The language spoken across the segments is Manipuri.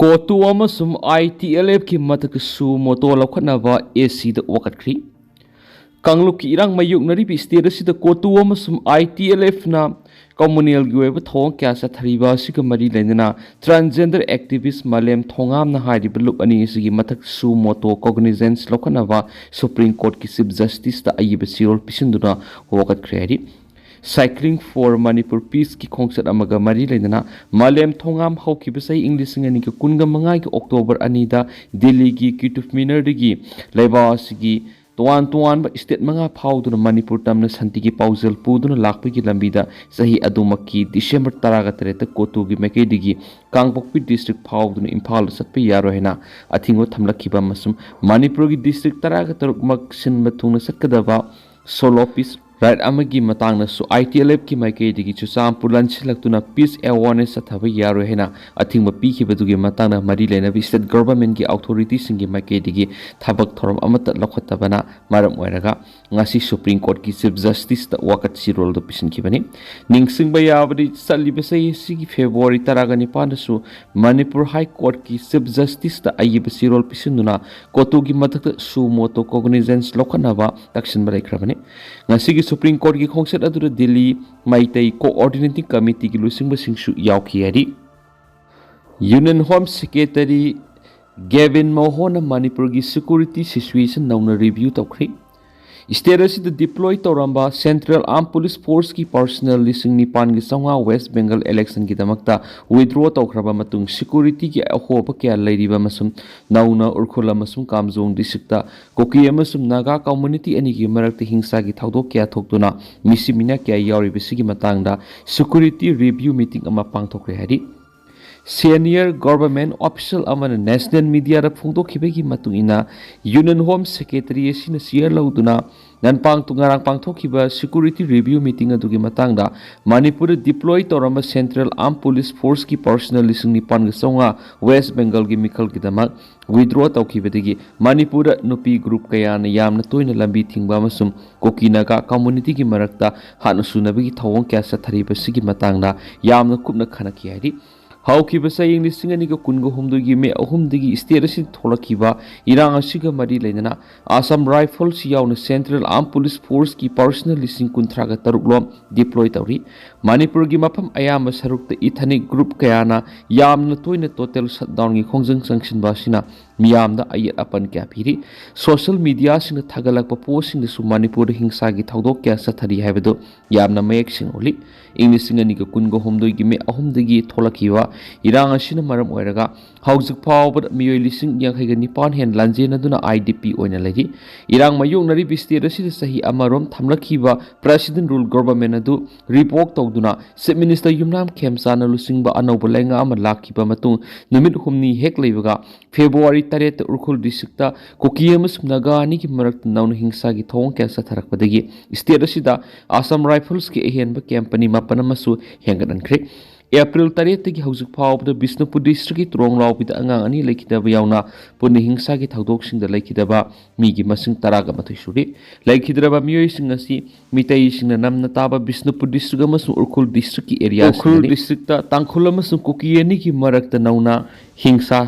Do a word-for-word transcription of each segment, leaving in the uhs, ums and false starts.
ꯀꯣꯇꯨ ꯑꯃꯁꯨꯡ ꯑꯥꯏ ꯇꯤ ꯑꯦꯜ ꯑꯦꯐꯀꯤ ꯃꯊꯛꯇ ꯁꯨ ꯃꯣꯇꯣ ꯂꯧꯈꯠꯅꯕ ꯑꯦ ꯁꯤꯗ ꯋꯥꯀꯠꯈ꯭ꯔꯤ꯫ ꯀꯥꯡꯂꯨꯞꯀꯤ ꯏꯔꯥꯡ ꯃꯥꯌꯣꯛꯅꯔꯤꯕ ꯁ꯭ꯇꯦꯠ ꯑꯁꯤꯗ ꯀꯣꯇꯨ ꯑꯃꯁꯨꯡ ꯑꯥꯏ ꯇꯤ ꯑꯦꯜ ꯑꯦꯐꯅ ꯀꯝꯃꯨꯅꯦꯜꯒꯤ ꯑꯣꯏꯕ ꯊꯧꯑꯣꯡ ꯀꯌꯥ ꯆꯠꯊꯔꯤꯕ ꯑꯁꯤꯒ ꯃꯔꯤ ꯂꯩꯅꯅ transgender activist ꯃꯥꯂꯦꯝ ꯊꯣꯉꯥꯝꯅ ꯍꯥꯏꯔꯤꯕ ꯂꯨꯞ ꯑꯅꯤ ꯑꯁꯤꯒꯤ ꯃꯊꯛ ꯁꯨ ꯃꯣꯇꯣ ꯀꯣꯒꯅꯤꯖꯦꯟꯁ ꯂꯧꯈꯠꯅꯕ ꯁꯨꯄ꯭ꯔꯤꯝ ꯀꯣꯔꯠꯀꯤ ꯆꯤꯐ ꯖꯁꯇꯤꯁꯇ ꯑꯏꯕ ꯆꯦꯔꯣꯜ ꯄꯤꯁꯤꯟꯗꯨꯅ ꯋꯥꯀꯠꯈ꯭ꯔꯦ ꯍꯥꯏꯔꯤ꯫ Cycling for Manipur Peaceꯀꯤ ꯈꯣꯡꯆꯠ ꯑꯃꯒ ꯃꯔꯤ ꯂꯩꯅꯅ ꯃꯥꯂꯦꯝ ꯊꯣꯉꯥꯝ ꯍꯧꯈꯤꯕ ꯆꯍꯤ ꯏꯪ ꯂꯤꯁꯤꯡ ꯑꯅꯤꯒ ꯀꯨꯟꯒ ꯃꯉꯥꯒꯤ ꯑꯣꯛꯇꯣꯕꯔ ꯑꯅꯤꯗ ꯗꯤꯜꯂꯤꯒꯤ ꯀꯨꯇꯨꯕ ꯃꯤꯅꯔꯗꯒꯤ ꯂꯩꯕꯥꯛ ꯑꯁꯤꯒꯤ ꯇꯣꯉꯥꯟ ꯇꯣꯉꯥꯟꯕ ꯁ꯭ꯇꯦꯠ ꯃꯉꯥ ꯐꯥꯎꯗꯨꯅ ꯃꯅꯤꯄꯨꯔ ꯇꯝꯅ ꯁꯥꯟꯇꯤꯒꯤ ꯄꯥꯎꯖꯦꯜ ꯄꯨꯗꯨꯅ ꯂꯥꯛꯄꯒꯤ ꯂꯝꯕꯤꯗ ꯆꯍꯤ ꯑꯗꯨꯃꯛꯀꯤ ꯗꯤꯁꯦꯝꯕꯔ ꯇꯔꯥꯒ ꯇꯔꯦꯠꯇ ꯀꯣꯇꯨꯒꯤ ꯃꯥꯏꯀꯩꯗꯒꯤ ꯀꯥꯡꯄꯣꯛꯄꯤ ꯗꯤꯁꯇ꯭ꯔꯤꯛ ꯐꯥꯎꯗꯨꯅ ꯏꯝꯐꯥꯜꯗ ꯆꯠꯄ ꯌꯥꯔꯣꯏ ꯍꯥꯏꯅ ꯑꯊꯤꯡꯕ ꯊꯝꯂꯛꯈꯤꯕ ꯑꯃꯁꯨꯡ ꯃꯅꯤꯄꯨꯔꯒꯤ ꯗꯤꯁꯇ꯭ꯔꯤꯛ ꯇꯔꯥꯒ ꯇꯔꯨꯛꯃꯛ ꯁꯤꯟꯕ ꯊꯨꯡꯅ ꯆꯠꯀꯗꯕ ꯁꯣꯂꯣ ꯄꯤꯁ ꯔꯥꯏꯠ ꯑꯃꯒꯤ ꯃꯇꯥꯡꯗꯁꯨ ꯑꯥꯏ ꯇꯤ ꯑꯦꯜ ꯑꯦꯐꯀꯤ ꯃꯥꯏꯀꯩꯗꯒꯤ ꯆꯨꯔꯆꯥꯟꯄꯨꯔ ꯂꯥꯟꯁꯤꯜꯂꯛꯇꯨꯅ ꯄꯤꯁ ꯑꯦꯋꯥꯔꯅꯦꯁ ꯆꯠꯊꯕ ꯌꯥꯔꯣꯏ ꯍꯥꯏꯅ ꯑꯊꯤꯡꯕ ꯄꯤꯈꯤꯕꯗꯨꯒꯤ ꯃꯇꯥꯡꯗ ꯃꯔꯤ ꯂꯩꯅꯕ ꯁ꯭ꯇꯦꯠ ꯒꯚꯔꯟꯃꯦꯟꯠꯀꯤ ꯑꯣꯊꯣꯔꯤꯇꯤꯁꯤꯡꯒꯤ ꯃꯥꯏꯀꯩꯗꯒꯤ ꯊꯕꯛ ꯊꯧꯔꯝ ꯑꯃꯠꯇ ꯂꯧꯈꯠꯇꯕꯅ ꯃꯔꯝ ꯑꯣꯏꯔꯒ ꯉꯁꯤ ꯁꯨꯄ꯭ꯔꯤꯝ ꯀꯣꯔꯠꯀꯤ ꯆꯤꯐ ꯖꯁꯇꯤꯁꯇ ꯋꯥꯀꯠ ꯆꯦꯔꯣꯜꯗꯨ ꯄꯤꯁꯤꯟꯈꯤꯕꯅꯤ꯫ ꯅꯤꯡꯁꯤꯡꯕ ꯌꯥꯕꯗꯤ, ꯆꯠꯂꯤꯕ ꯆꯍꯤ ꯑꯁꯤꯒꯤ ꯐꯦꯕ꯭ꯔꯨꯋꯥꯔꯤ ꯇꯔꯥꯒ ꯅꯤꯄꯥꯟꯗꯁꯨ ꯃꯅꯤꯄꯨꯔ ꯍꯥꯏ ꯀꯣꯔꯠꯀꯤ ꯆꯤꯐ ꯖꯁꯇꯤꯁꯇ ꯑꯏꯕ ꯆꯦꯔꯣꯜ ꯄꯤꯁꯤꯟꯗꯨꯅ ꯀꯣꯇꯨꯒꯤ ꯃꯊꯛꯇ ꯁꯨ ꯃꯣꯇꯣ ꯀꯣꯒꯅꯤꯖꯦꯟꯁ ꯂꯧꯈꯠꯅꯕ ꯇꯛꯁꯤꯟꯕ ꯂꯩꯈ꯭ꯔꯕꯅꯤ꯫ ꯉꯁꯤꯒꯤ ꯁꯨꯄ꯭ꯔꯤꯝ ꯀꯣꯔꯠꯀꯤ ꯈꯣꯡꯆꯠ ꯑꯗꯨꯗ ꯗꯤꯜꯂꯤ ꯃꯩꯇꯩ ꯀꯣꯑꯣꯔꯗꯤꯅꯦꯇꯤꯡ ꯀꯃꯤꯇꯤꯒꯤ ꯂꯨꯆꯤꯡꯕꯁꯤꯡꯁꯨ ꯌꯥꯎꯈꯤ ꯍꯥꯏꯔꯤ꯫ ꯌꯨꯅꯤꯌꯟ ꯍꯣꯝ ꯁꯦꯀ꯭ꯔꯦꯇꯔꯤ ꯒꯦꯕꯤꯟ ꯃꯣꯍꯣꯟꯅ ꯃꯅꯤꯄꯨꯔꯒꯤ ꯁꯦꯀ꯭ꯌꯨꯔꯤꯇꯤ ꯁꯤꯆꯨꯋꯦꯁꯟ ꯅꯧꯅ ꯔꯤꯚ꯭ꯌꯨ ꯇꯧꯈ꯭ꯔꯤ꯫ ꯁ꯭ꯇꯦꯠ ꯑꯁꯤꯗ ꯗꯤꯄ꯭ꯂꯣꯏ ꯇꯧꯔꯝꯕ ꯁꯦꯟꯇ꯭ꯔꯦꯜ ꯑꯥꯔꯝ ꯄꯨꯂꯤꯁ ꯐꯣꯔꯁꯀꯤ ꯄꯥꯔꯁꯅꯦꯜ ꯂꯤꯁꯤꯡ ꯅꯤꯄꯥꯟꯒꯤ ꯆꯥꯝꯃꯉꯥ ꯋꯦꯁ ꯕꯦꯡꯒꯜ ꯏꯂꯦꯛꯁꯟꯒꯤꯗꯃꯛꯇ ꯋꯤꯗ꯭ꯔꯣ ꯇꯧꯈ꯭ꯔꯕ ꯃꯇꯨꯡ ꯁꯦꯀ꯭ꯌꯨꯔꯤꯇꯤꯒꯤ ꯑꯍꯣꯕ ꯀꯌꯥ ꯂꯩꯔꯤꯕ ꯑꯃꯁꯨꯡ ꯅꯧꯅ ꯎꯈ꯭ꯔꯨꯜ ꯑꯃꯁꯨꯡ ꯀꯥꯝꯖꯣꯡ ꯗꯤꯁꯇ꯭ꯔꯤꯛꯇ ꯀꯨꯀꯤ ꯑꯃꯁꯨꯡ ꯅꯥꯒꯥ ꯀꯝꯃꯨꯅꯤꯇꯤ ꯑꯅꯤꯒꯤ ꯃꯔꯛꯇ ꯍꯤꯡꯁꯥꯒꯤ ꯊꯧꯗꯣꯛ ꯀꯌꯥ ꯊꯣꯛꯇꯨꯅ ꯃꯤꯁꯤ ꯃꯤꯅꯥ ꯀꯌꯥ ꯌꯥꯎꯔꯤꯕꯁꯤꯒꯤ ꯃꯇꯥꯡꯗ ꯁꯦꯀ꯭ꯌꯨꯔꯤꯇꯤ ꯔꯤꯚ꯭ꯌꯨ ꯃꯤꯇꯤꯡ ꯑꯃ ꯄꯥꯡꯊꯣꯛꯈ꯭ꯔꯦ ꯍꯥꯏꯔꯤ꯫ ꯁꯦꯅꯤꯌꯔ ꯒꯣꯚꯔꯟꯃꯦꯟꯠ ꯑꯣꯐꯤꯁꯤꯌꯦꯜ ꯑꯃꯅ ꯅꯦꯁꯅꯦꯜ ꯃꯤꯗꯤꯌꯥꯗ ꯐꯣꯡꯗꯣꯛꯈꯤꯕꯒꯤ ꯃꯇꯨꯡ ꯏꯟꯅ, ꯌꯨꯅꯤꯌꯟ ꯍꯣꯝ ꯁꯦꯀ꯭ꯔꯦꯇꯔꯤ ꯑꯁꯤꯅ ꯆꯤꯌꯔ ꯂꯧꯗꯨꯅ ꯉꯟꯄꯥꯡ-, ꯉꯔꯥꯡ ꯄꯥꯡꯊꯣꯛꯈꯤꯕ ꯁꯦꯀ꯭ꯌꯨꯔꯤꯇꯤ ꯔꯤꯚ꯭ꯌꯨ ꯃꯤꯇꯤꯡ ꯑꯗꯨꯒꯤ ꯃꯇꯥꯡꯗ ꯃꯅꯤꯄꯨꯔꯗ ꯗꯤꯄ꯭ꯂꯣꯏ ꯇꯧꯔꯝꯕ ꯁꯦꯟꯇ꯭ꯔꯦꯜ ꯑꯥꯔꯝ ꯄꯨꯂꯤꯁ ꯐꯣꯔꯁꯀꯤ ꯄꯥꯔꯁꯅꯦꯜ ꯂꯤꯁꯤꯡ ꯅꯤꯄꯥꯟꯒ ꯆꯥꯝꯃꯉꯥ ꯋꯦꯁ ꯕꯦꯡꯒꯜꯒꯤ ꯃꯤꯈꯜꯒꯤꯗꯃꯛ ꯋꯤꯗ꯭ꯔꯣ ꯇꯧꯈꯤꯕꯗꯒꯤ ꯃꯅꯤꯄꯨꯔꯗ ꯅꯨꯄꯤ ꯒ꯭ꯔꯨꯞ ꯀꯌꯥꯅ ꯌꯥꯝꯅ ꯇꯣꯏꯅ ꯂꯝꯕꯤ ꯊꯤꯡꯕ ꯑꯃꯁꯨꯡ ꯀꯨꯀꯤ ꯅꯥꯒꯥ ꯀꯝꯃꯨꯅꯤꯇꯤꯒꯤ ꯃꯔꯛꯇ ꯍꯥꯠꯅ ꯁꯨꯅꯕꯒꯤ ꯊꯧꯑꯣꯡ ꯀꯌꯥ ꯆꯠꯊꯔꯤꯕꯁꯤꯒꯤ ꯃꯇꯥꯡꯗ ꯌꯥꯝꯅ ꯀꯨꯞꯅ ꯈꯟꯅꯈꯤ ꯍꯥꯏꯔꯤ꯫ ꯍꯧꯈꯤꯕ ꯆꯍꯤ ꯂꯤꯁꯤꯡ ꯑꯅꯤꯒ ꯀꯨꯟꯒ ꯍꯨꯝꯗꯣꯏꯒꯤ ꯃꯦ ꯑꯍꯨꯝꯗꯒꯤ state ꯑꯁꯤꯗ ꯊꯣꯛꯂꯛꯈꯤꯕ ꯏꯔꯥꯡ ꯑꯁꯤꯒ ꯃꯔꯤ ꯂꯩꯅꯅ Assam Rifles ꯌꯥꯎꯅ Central Armed Police Forceꯀꯤ personnel ꯂꯤꯁꯤꯡ ꯀꯨꯟꯊ꯭ꯔꯥꯒ ꯇꯔꯨꯛ ꯂꯣꯝ deploy ꯇꯧꯔꯤ꯫ ꯃꯅꯤꯄꯨꯔꯒꯤ ꯃꯐꯝ ꯑꯌꯥꯝꯕ ꯁꯔꯨꯛꯇ ethnic group ꯀꯌꯥꯅ ꯌꯥꯝꯅ ꯇꯣꯏꯅ total shutdownꯒꯤ ꯈꯣꯡꯖꯪ ꯆꯪꯁꯤꯟꯕ ꯑꯁꯤꯅ ꯃꯤꯌꯥꯝꯗ ꯑꯌꯦꯠ ꯑꯄꯟ ꯀꯌꯥ ꯄꯤꯔꯤ꯫ Social mediaꯁꯤꯡꯗ ꯊꯥꯒꯠꯂꯛꯄ postꯁꯤꯡꯗꯁꯨ ꯃꯅꯤꯄꯨꯔꯗ ꯍꯤꯡꯁꯥꯒꯤ ꯊꯧꯗꯣꯛ ꯀꯌꯥ ꯆꯠꯊꯔꯤ ꯍꯥꯏꯕꯗꯨ ꯌꯥꯝꯅ ꯃꯌꯦꯛ ꯁꯦꯡꯅ ꯎꯠꯂꯤ꯫ ꯏꯪ ꯂꯤꯁꯤꯡ ꯑꯅꯤꯒ ꯀꯨꯟꯒ ꯍꯨꯝꯗꯣꯏꯒꯤ ꯃꯦ ꯑꯍꯨꯝꯗꯒꯤ ꯊꯣꯛꯂꯛꯈꯤꯕ ꯏꯔꯥꯡ ꯑꯁꯤꯅ ꯃꯔꯝ ꯑꯣꯏꯔꯒ ꯍꯧꯖꯤꯛ ꯐꯥꯎꯕꯗ ꯃꯤꯑꯣꯏ ꯂꯤꯁꯤꯡ ꯌꯥꯡꯈꯩꯒ ꯅꯤꯄꯥꯟ ꯍꯦꯟ ꯂꯥꯟꯖꯦꯟꯅꯗꯨꯅ IDP ꯑꯣꯏꯅ ꯂꯩꯔꯤ꯫ ꯏꯔꯥꯡ ꯃꯥꯌꯣꯛꯅꯔꯤꯕ state ꯑꯁꯤꯗ ꯆꯍꯤ ꯑꯃꯔꯣꯝ ꯊꯝꯂꯛꯈꯤꯕ President Rule Government ꯑꯗꯨ revoke ꯇꯧꯗꯨꯅ Chief Minister ꯌꯨꯝꯅꯥꯝ ꯈꯦꯝꯆꯥꯟꯅ ꯂꯨꯆꯤꯡꯕ ꯑꯅꯧꯕ ꯂꯩꯉꯥꯛ ꯑꯃ ꯂꯥꯛꯈꯤꯕ ꯃꯇꯨꯡ ꯅꯨꯃꯤꯠ ꯍꯨꯝꯅꯤ ꯍꯦꯛ ꯂꯩꯕꯒ February ꯇꯔꯦꯠꯇ ꯎꯈ꯭ꯔꯨꯜ districtꯇ ꯀꯨꯀꯤ ꯑꯃꯁꯨꯡ ꯅꯥꯒꯥ ꯑꯅꯤꯒꯤ ꯃꯔꯛꯇ ꯅꯧꯅ ꯍꯤꯡꯁꯥꯒꯤ ꯊꯧꯑꯣꯡ ꯀꯌꯥ ꯆꯠꯊꯔꯛꯄꯗꯒꯤ state ꯑꯁꯤꯗ Assam Riflesꯀꯤ ꯑꯍꯦꯟꯕ camp ꯑꯅꯤ ꯃꯥꯄꯟ ꯑꯃꯁꯨ ꯍꯦꯟꯒꯠꯍꯟꯈ꯭ꯔꯦ꯫ April ꯇꯔꯦꯠꯇꯒꯤ ꯍꯧꯖꯤꯛ ꯐꯥꯎꯕꯗ ꯕꯤꯁꯅꯨꯄꯨꯔ districtꯀꯤ ꯇ꯭ꯔꯣꯡ ꯂꯥꯎꯕꯤꯗ ꯑꯉꯥꯡ ꯑꯅꯤ ꯂꯩꯈꯤꯗꯕ ꯌꯥꯎꯅ ꯄꯨꯟꯅ ꯍꯤꯡꯁꯥꯒꯤ ꯊꯧꯗꯣꯛꯁꯤꯡꯗ ꯂꯩꯈꯤꯗꯕ ꯃꯤꯒꯤ ꯃꯁꯤꯡ ꯇꯔꯥꯒ ꯃꯥꯊꯣꯏ ꯁꯨꯔꯦ꯫ ꯂꯩꯈꯤꯗ꯭ꯔꯕ ꯃꯤꯑꯣꯏꯁꯤꯡ ꯑꯁꯤ ꯃꯤꯇꯩꯁꯤꯡꯅ ꯅꯝꯅ ꯇꯥꯕ ꯕꯤꯁꯅꯨꯄꯨꯔ district ꯑꯃꯁꯨꯡ ꯎꯈ꯭ꯔꯨꯜ districtꯀꯤ area ꯎꯈ꯭ꯔꯨꯜ districtꯇ ꯇꯥꯡꯈꯨꯜ ꯑꯃꯁꯨꯡ ꯀꯨꯀꯤ ꯑꯅꯤꯒꯤ ꯃꯔꯛꯇ ꯅꯧꯅ ꯍꯤꯡꯁꯥ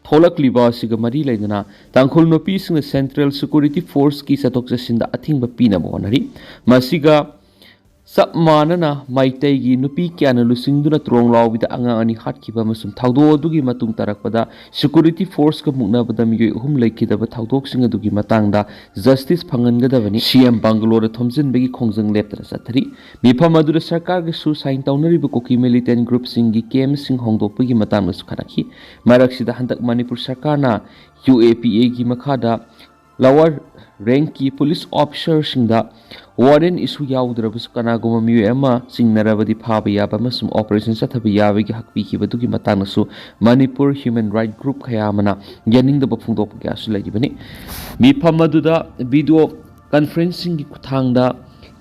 ꯊꯣꯛꯂꯛꯂꯤꯕ ꯑꯁꯤꯒ ꯃꯔꯤ ꯂꯩꯅꯅ ꯇꯥꯡꯈꯨꯜ ꯅꯨꯄꯤꯁꯤꯡꯅ Central Security Forceꯀꯤ ꯆꯠꯊꯣꯛ ꯆꯠꯁꯤꯟꯗ ꯑꯊꯤꯡꯕ ꯄꯤꯅꯕ ꯍꯣꯠꯅꯔꯤ꯫ ꯃꯁꯤꯒ ꯆꯞ ꯃꯥꯟꯅꯅ ꯃꯩꯇꯩꯒꯤ ꯅꯨꯄꯤ ꯀꯌꯥꯅ ꯂꯨꯆꯤꯡꯗꯨꯅ ꯇ꯭ꯔꯣꯡ ꯂꯥꯎꯕꯤꯗ ꯑꯉꯥꯡ ꯑꯅꯤ ꯍꯥꯠꯈꯤꯕ ꯑꯃꯁꯨꯡ ꯊꯧꯗꯣꯛ ꯑꯗꯨꯒꯤ ꯃꯇꯨꯡ ꯇꯥꯔꯛꯄꯗ Security Forceꯀ ꯃꯨꯛꯅꯕꯗ ꯃꯤꯑꯣꯏ ꯑꯍꯨꯝ ꯂꯩꯈꯤꯗꯕ ꯊꯧꯗꯣꯛꯁꯤꯡ ꯑꯗꯨꯒꯤ ꯃꯇꯥꯡꯗ justice ꯐꯪꯍꯟꯒꯗꯕꯅꯤ꯫ CM bungalow ꯊꯣꯝꯖꯤꯟꯕꯒꯤ ꯈꯣꯡꯖꯪ ꯂꯦꯞꯇꯅ ꯆꯠꯊꯔꯤ꯫ ꯃꯤꯐꯝ ꯑꯗꯨꯗ ꯁꯔꯀꯥꯔꯒꯁꯨ sign ꯇꯧꯅꯔꯤꯕ ꯀꯨꯀꯤ militant groupꯁꯤꯡꯒꯤ campꯁꯤꯡ ꯍꯣꯡꯗꯣꯛꯄꯒꯤ ꯃꯇꯥꯡꯗꯁꯨ ꯈꯟꯅꯈꯤ꯫ ꯃꯔꯛꯁꯤꯗ ꯍꯟꯗꯛ ꯃꯅꯤꯄꯨꯔ ꯁꯔꯀꯥꯔꯅ UAPAꯒꯤ ꯃꯈꯥꯗ lower rankꯀꯤ police officerꯁꯤꯡꯗ warrant issue ꯌꯥꯎꯗ꯭ꯔꯕꯁꯨ ꯀꯅꯥꯒꯨꯝꯕ ꯃꯤꯑꯣꯏ ꯑꯃ ꯆꯤꯡꯅꯔꯕꯗꯤ ꯐꯥꯕ ꯌꯥꯕ ꯑꯃꯁꯨꯡ operation ꯆꯠꯊꯕ ꯌꯥꯕꯒꯤ ꯍꯛ ꯄꯤꯈꯤꯕꯗꯨꯒꯤ ꯃꯇꯥꯡꯗꯁꯨ ꯃꯅꯤꯄꯨꯔ human right group ꯀꯌꯥ ꯑꯃꯅ ꯌꯥꯅꯤꯡꯗꯕ ꯐꯣꯡꯗꯣꯛꯄ ꯀꯌꯥꯁꯨ ꯂꯩꯔꯤꯕꯅꯤ꯫ ꯃꯤꯐꯝ ꯑꯗꯨꯗ video conferencingꯒꯤ ꯈꯨꯠꯊꯥꯡꯗ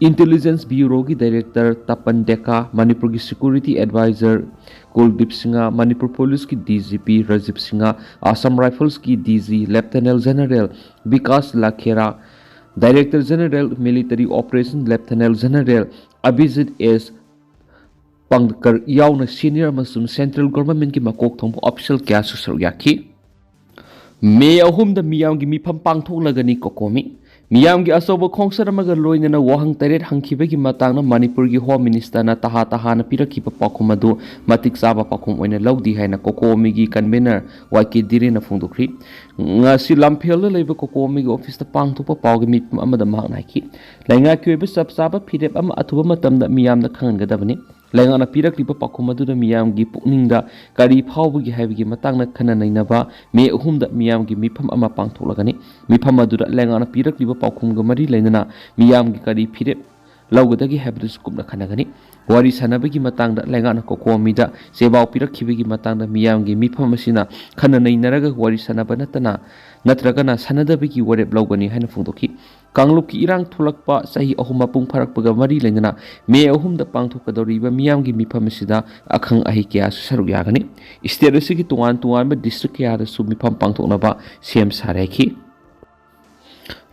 Intelligence Bureauꯒꯤ director ꯇꯄꯟ ꯗꯦꯀꯥ, ꯃꯅꯤꯄꯨꯔꯒꯤ security advisor ꯀꯨꯜꯗꯤꯞ Singh, Manipur policeꯀꯤ DGP Rajiv Singh, Assam Riflesꯀꯤ DG Lieutenant General Vikas ꯂꯥꯈꯦꯔꯥ, Director General Military Operation Lieutenant General ꯑꯚꯤꯖꯤꯠ ꯑꯦꯁ ꯄꯥꯡꯀꯔ ꯌꯥꯎꯅ senior ꯑꯃꯁꯨꯡ central governmentꯀꯤ ꯃꯀꯣꯛ ꯊꯣꯡꯕ official ꯀꯌꯥꯁꯨ ꯁꯔꯨꯛ ꯌꯥꯈꯤ꯫ ꯃꯦ ꯑꯍꯨꯝꯗ ꯃꯤꯌꯥꯝꯒꯤ ꯃꯤꯐꯝ ꯄꯥꯡꯊꯣꯛꯂꯒꯅꯤ ꯀꯣꯀꯣꯃꯤ꯫ ꯃꯤꯌꯥꯝꯒꯤ ꯑꯆꯧꯕ ꯈꯣꯡꯆꯠ ꯑꯃꯒ ꯂꯣꯏꯅꯅ ꯋꯥꯍꯪ ꯇꯔꯦꯠ ꯍꯪꯈꯤꯕꯒꯤ ꯃꯇꯥꯡꯗ ꯃꯅꯤꯄꯨꯔꯒꯤ Home Ministerꯅ ꯇꯍꯥ ꯇꯍꯥꯅ ꯄꯤꯔꯛꯈꯤꯕ ꯄꯥꯎꯈꯨꯝ ꯑꯗꯨ ꯃꯇꯤꯛ ꯆꯥꯕ ꯄꯥꯎꯈꯨꯝ ꯑꯣꯏꯅ ꯂꯧꯗꯦ ꯍꯥꯏꯅ ꯀꯣꯀꯣꯃꯤꯒꯤ convener ꯋꯥꯏ ꯀꯦ ꯗꯤꯔꯦꯟꯅ ꯐꯣꯡꯗꯣꯛꯈ꯭ꯔꯤ꯫ ꯉꯁꯤ ꯂꯝꯐꯦꯜꯗ ꯂꯩꯕ ꯀꯣꯀꯣꯃꯤꯒꯤ officeꯇ ꯄꯥꯡꯊꯣꯛꯄ ꯄꯥꯎꯒꯤ ꯃꯤꯐꯝ ꯑꯃꯗ ꯃꯍꯥꯛꯅ ꯍꯥꯏꯈꯤ, ꯂꯩꯉꯥꯛꯀꯤ ꯑꯣꯏꯕ ꯆꯞ ꯆꯥꯕ ꯐꯤꯔꯦꯞ ꯑꯃ ꯑꯊꯨꯕ ꯃꯇꯝꯗ ꯃꯤꯌꯥꯝꯗ ꯈꯪꯍꯟꯒꯗꯕꯅꯤ꯫ ꯂꯩꯉꯥꯛꯅ ꯄꯤꯔꯛꯂꯤꯕ ꯄꯥꯎꯈꯨꯝ ꯑꯗꯨꯗ ꯃꯤꯌꯥꯝꯒꯤ ꯄꯨꯛꯅꯤꯡꯗ ꯀꯔꯤ ꯐꯥꯎꯕꯒꯦ ꯍꯥꯏꯕꯒꯤ ꯃꯇꯥꯡꯗ ꯈꯟꯅ ꯅꯩꯅꯕ ꯃꯦ ꯑꯍꯨꯝꯗ ꯃꯤꯌꯥꯝꯒꯤ ꯃꯤꯐꯝ ꯑꯃ ꯄꯥꯡꯊꯣꯛꯂꯒꯅꯤ꯫ ꯃꯤꯐꯝ ꯑꯗꯨꯗ ꯂꯩꯉꯥꯛꯅ ꯄꯤꯔꯛꯂꯤꯕ ꯄꯥꯎꯈꯨꯝꯒ ꯃꯔꯤ ꯂꯩꯅꯅ ꯃꯤꯌꯥꯝꯒꯤ ꯀꯔꯤ ꯐꯤꯔꯦꯞ ꯂꯧꯒꯗꯒꯦ ꯍꯥꯏꯕꯗꯨꯁꯨ ꯀꯨꯞꯅ ꯈꯟꯅꯒꯅꯤ꯫ ꯋꯥꯔꯤ ꯁꯥꯟꯅꯕꯒꯤ ꯃꯇꯥꯡꯗ ꯂꯩꯉꯥꯛꯅ ꯀꯣꯀꯣꯃꯤꯗ ꯆꯦꯕꯥꯎ ꯄꯤꯔꯛꯈꯤꯕꯒꯤ ꯃꯇꯥꯡꯗ ꯃꯤꯌꯥꯝꯒꯤ ꯃꯤꯐꯝ ꯑꯁꯤꯅ ꯈꯟꯅ ꯅꯩꯅꯔꯒ ꯋꯥꯔꯤ ꯁꯥꯟꯅꯕ ꯅꯠꯇꯅ, ꯅꯠꯇ꯭ꯔꯒꯅ ꯁꯥꯟꯅꯗꯕꯒꯤ ꯋꯥꯔꯦꯞ ꯂꯧꯒꯅꯤ ꯍꯥꯏꯅ ꯐꯣꯡꯗꯣꯛꯈꯤ꯫ ꯀꯥꯡꯂꯨꯞꯀꯤ ꯏꯔꯥꯡ ꯊꯣꯛꯂꯛꯄ ꯆꯍꯤ ꯑꯍꯨꯝ ꯃꯄꯨꯡ ꯐꯥꯔꯛꯄꯒ ꯃꯔꯤ ꯂꯩꯅꯅ ꯃꯦ ꯑꯍꯨꯝꯗ ꯄꯥꯡꯊꯣꯛꯀꯗꯧꯔꯤꯕ ꯃꯤꯌꯥꯝꯒꯤ ꯃꯤꯐꯝ ꯑꯁꯤꯗ ꯑꯈꯪ ꯑꯍꯩ ꯀꯌꯥꯁꯨ ꯁꯔꯨꯛ ꯌꯥꯒꯅꯤ꯫ State ꯑꯁꯤꯒꯤ ꯇꯣꯉꯥꯟ ꯇꯣꯉꯥꯟꯕ district ꯀꯌꯥꯗꯁꯨ ꯃꯤꯐꯝ ꯄꯥꯡꯊꯣꯛꯅꯕ ꯁꯦꯝ ꯁꯥꯔꯦ ꯍꯥꯏꯈꯤ꯫